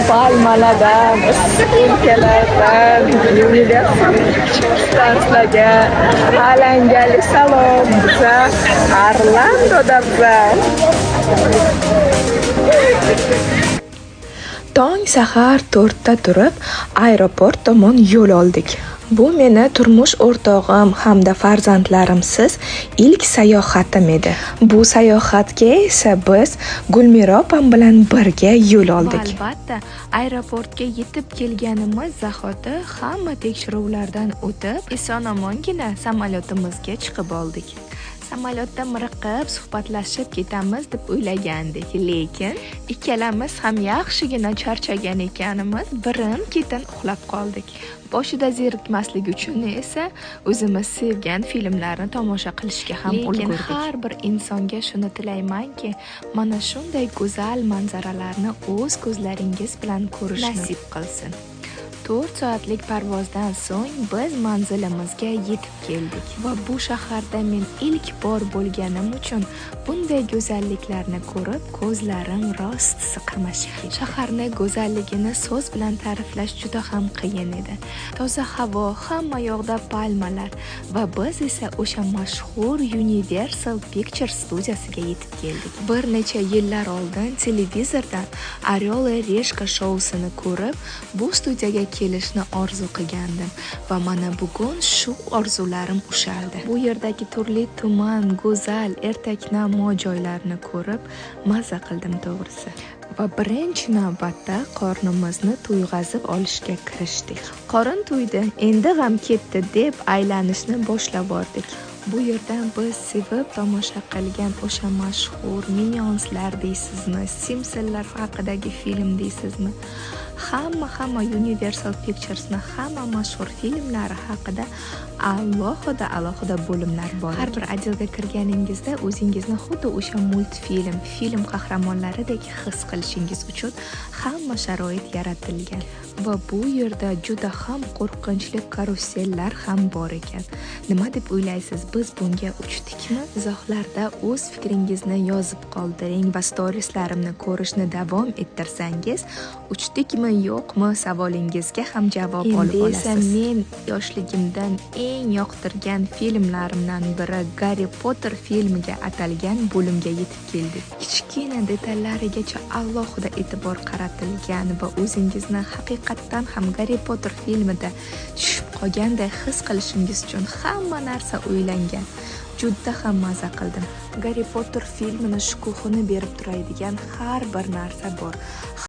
Palmalardan, issiq o'lkalardan Universal Pictures'larga alangali salom. Biza Orlandoda biza. Tong sahar 4 ta turib, aeroport tomon yo'l oldik. Bu meni turmush o'rtog'im hamda farzandlarimsiz ilk sayohatim edi. Bu sayohatga esa biz Gulmira opam bilan birga yo'l oldik. Va albatta, aeroportga yetib kelganimiz zahoti hamma tekshiruvlardan o'tib, eson-omongina samolyotimizga chiqib oldik. Samolyotda miriqib suhbatlashib ketamiz deb o'ylagandik, lekin ikkalamiz ham yaxshigina charchagan ekanimiz, birin-ketin uxlab qoldik. Boshida zerikmaslik uchun esa o'zimiz sevgan filmlarni tomosha qilishga ham ulgurdik. Lekin har bir insonga shuni tilaymanki, mana shunday go'zal manzaralarni o'z ko'zlaringiz bilan ko'rish nasib qilsin. 4 soatlik parvozdan so'ng biz manzilimizga yetib keldik va bu shaharda men ilk bor bo'lganim uchun bunday go'zalliklarni ko'rib ko'zlarim rostisi qamashib ketdi. Shaharni go'zalligini so'z bilan ta'riflash juda ham qiyin edi. Toza havo, hamma yoqda palmalar va biz esa o'sha mashhur Universal Pictures studiyasiga yetib keldik. Bir necha yillar oldin televizordan Orel и Решka shousini ko'rib, bu studiyaga kelishni orzu qilgandim va mana bugun shu orzularim ushaldi. Bu yerdagi turli tuman go'zal ertaknamo joylarni ko'rib maza qildim to'g'risi. Va birinchi navbatda qornimizni to'yg'azib olishga kirishdik. Qorin to'ydi, endi g'am ketdi deb aylanishni boshlab bordik. Bu yerdan biz sevib tomosha qilgan o'sha mashhur Minionslar deysizmi, Simpsonlar haqidagi film deysizmi? Hamma Universal Pictures'ni hamma mashhur filmlari haqida alohida bo'limlar bor. Har bir отдел ga kirganingizda o'zingizni xuddi o'sha multfilm, film qahramonlaridek his qilishingiz uchun hamma sharoit yaratilgan. Va bu yerda juda ham qo'rqinchli karusellar ham bor ekan. Nima deb o'ylaysiz, biz bunga uchdikmi? Izohlarda o'z fikringizni yozib qoldiring va storieslarimni ko'rishni davom ettirsangiz, uchdikmi yo'qmi savolingizga ham javob olib olasiz. Endi esa men yoshligimdan eng yoqtirgan filmlarimdan biri Garri Potter filmiga atalgan bo'limga yetib keldik. Kichkina detallarigacha alohida e'tibor qaratilgan va o'zingizni haqiqatdan ham Garri Potter filmida tushib qolganday his qilishingiz uchun hamma narsa o'ylangan. Juda ham maza qildim. Garri Potter filmini shukuhini berib turadigan har bir narsa bor.